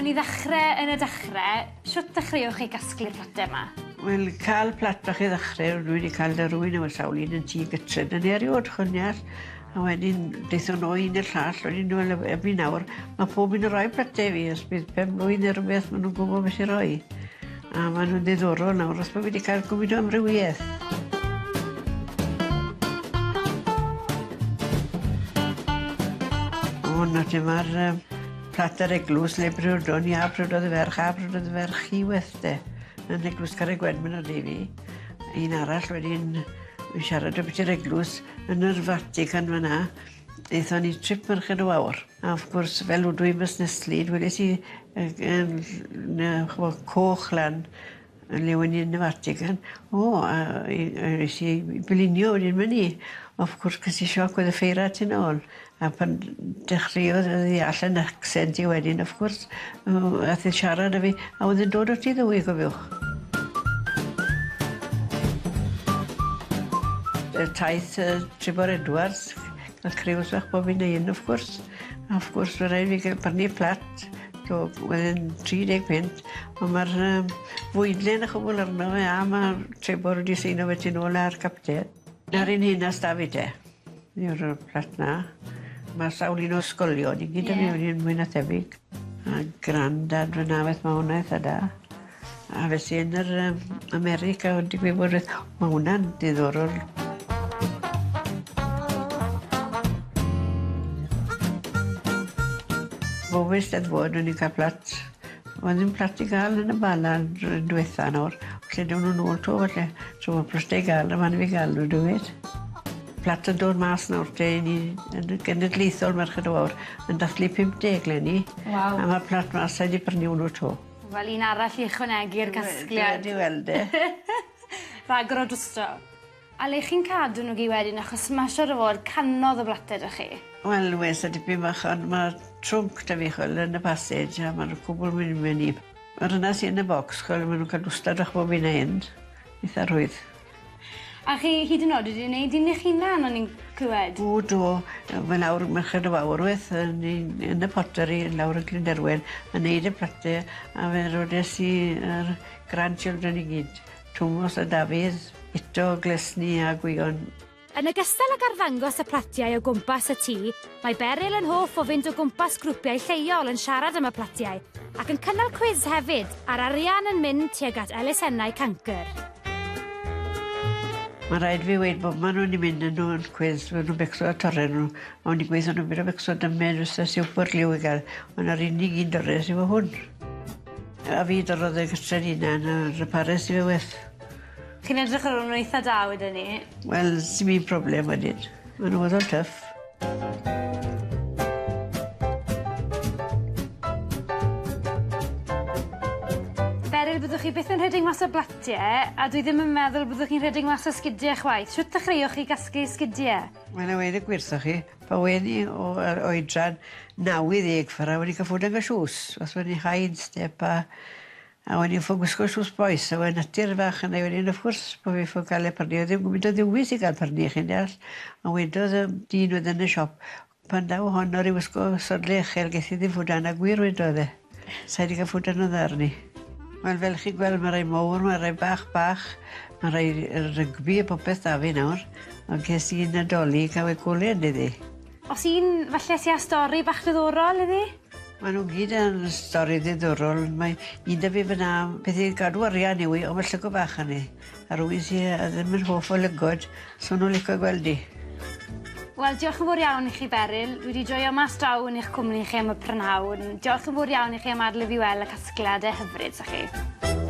Nawn ni ddechre yn y dechre. Shwt ddechreuwch chi gasglu'r plate 'ma? Wel ca'l plat bach i ddechre dwi 'di ca'l 'da rywun efo sawl un yn tŷ gytre 'da ni eriod ch'wel deall. A wedyn dethon o un i'r llall wedyn wel eb- erbyn nawr ma' pob un yn roi plate i fi os bydd pen-blwydd ne' rwbeth ma' nw'n gwbo beth i roi. A ma' nw'n ddiddorol nawr os bo' fi 'di cael gwmint o amrywieth. O 'na ti ma'r yym plat yr eglws le briodon ni a priododd y ferch a priododd y ferch hi weth 'de. Yn eglwys Carreg Gwenmyn o'dd 'i fi. Un arall wedyn yn siarad ambiti'r eglws yn yr Vatican fan 'na. Aethon ni trip Merched y Wawr. A wrth gwrs fel wdw i'n busneslyd weles i yy yym n- ch'mo' coch lan yn le wen i yn y Vatican. O a i yy es i i blinio wedyn 'my 'ny. Of course ces i sioc oedd y ffeira tu nôl a pan dechreuodd e ddeall 'yn accent i wedyn of course yy ath e siarad â fi a o'dd e'n dod at 'i ddywy cofiwch. Y taith yy Trefor Edwards Ca'l criws fach bob un a un wrth gwrs. A wrth gwrs ma' raid fi gael prynu plat do wedyn 30 punt on' ma'r yym fwydlen a chwbwl arno fe a ma' Trebor wedi seino fe tu nôl a'r capten. 'Na'r un hynna s'da fi te. Yw'r yy plat 'na. Ma' sawl un o ysgolion i gyd 'da fi wedyn mwy na thebyg. A grandad fyn 'na beth ma' wnna itha da. A felly yn yr yym America o'n digwydd bod yy ma' wnna'n diddorol. Bob Eisteddfod o'n i'n ca'l plat. O'dd ddim plat i ga'l yn y Bala n- dwetha nawr. Felly down nw nôl 'to falle. So ma' plate i ga'l a man i fi ga'l nw dwed. Plat yn dod mas nawr te i ni yn y genedlaethol Merched y Wawr yn dathlu 50 leni. Waw. A ma'r plat mas sai 'di prynu wnnw 'to. Wel un arall i ychwanegu i'r casgliad. Dwi wedi weld e. Rhagor o dwsto. A le chi'n cadw nhw gy wedyn achos ma' siŵr o fod canodd o blate 'da chi. Wel wes a dipyn bach ond ma' trwnc 'da fi ch'wel yn y passage a ma'r cwbwl myn' mewn i. Yr yna sy yn y bocs ch'wel ma' nw'n ca'l dwstad bach bob hyn a hyn. Itha rhwydd. A chi hyd yn o'd wedi neud un i'ch hunan o'n i'n clywed? O do yy fe lawr Merched y Wawr weth yn un yn y pottery yn lawr yn Clunderwen yn neud y plate a fe rodes i yr grandchildren i gyd. Tomos a Dafydd, Guto, Glesni a Gwion. Yn ogystal ag arddangos y platiau o gwmpas y tŷ, mae Beryl yn hoff o fynd o gwmpas grwpiau lleol yn siarad am y platiau, ac yn cynnal cwis hefyd, a'r arian yn mynd tuag at elusennau cancr. Mae rhaid fi weud bobman o'n i'n mynd â nhw yn cwis ma' nhw'n becso a torre nhw a o'n i'n gweutho nhw bit o becso dymed fysa siwp o'r lliw i ga'l on' yr unig un dorres yw hwn. A fi dorrodd e gytre'n hunan a repares i fe weth. Chi'n edrych ar ôl nhw eitha da wedyn 'ny. Wel sim un problem wedyn. Ma' nw weddol tyff. Beryl byddwch chi byth yn rhedeg mas o blatie a dwi ddim yn meddwl byddwch chi'n rhedeg mas o sgidie chwaith. Shwt ddechreuoch chi gasglu sgidie? Wel a weud y gwir 'tho chi pan wen i o yr oedran naw i ddeg ffor 'a wedi ca'l ffwdan go shŵs os o'n i high instep a A o'n i'n ffod gwisgo shŵs bois a weud natur fach yna i wedyn wrth gwrs bo' fi ffod ca'l e prynu o'dd ddim gymint o ddiwys i ga'l prynu chi'n deall on' wedodd y dyn o'dd yn y siop pan daw hon o'r i wisgo sodle uchel geth hi ddim ffwdan a gwir wedodd e. Sai 'di ca'l ffwdan oddi arni. Wel fel chi'n gweld ma' rai mowr ma' rai bach bach ma' rai yy rygbi a popeth 'da fi nawr ond ces i un Nadolig a we golen iddi. O's un falle sy â stori bach diddorol iddi? Ma' nw gyd yn stori ddiddorol mae un 'da fi fyn 'na beth i gadw arian yw 'i on' ma' llygod bach arni a rywun sy yy ddim yn hoff o lygod so nw lico gweld 'i. Wel diolch yn fowr iawn i chi Beryl. Dwi 'di joio mas draw yn eich cwmni chi am y prynhawn. Diolch yn fowr iawn i chi am adel i fi wel' y casgliade hyfryd 'sy chi.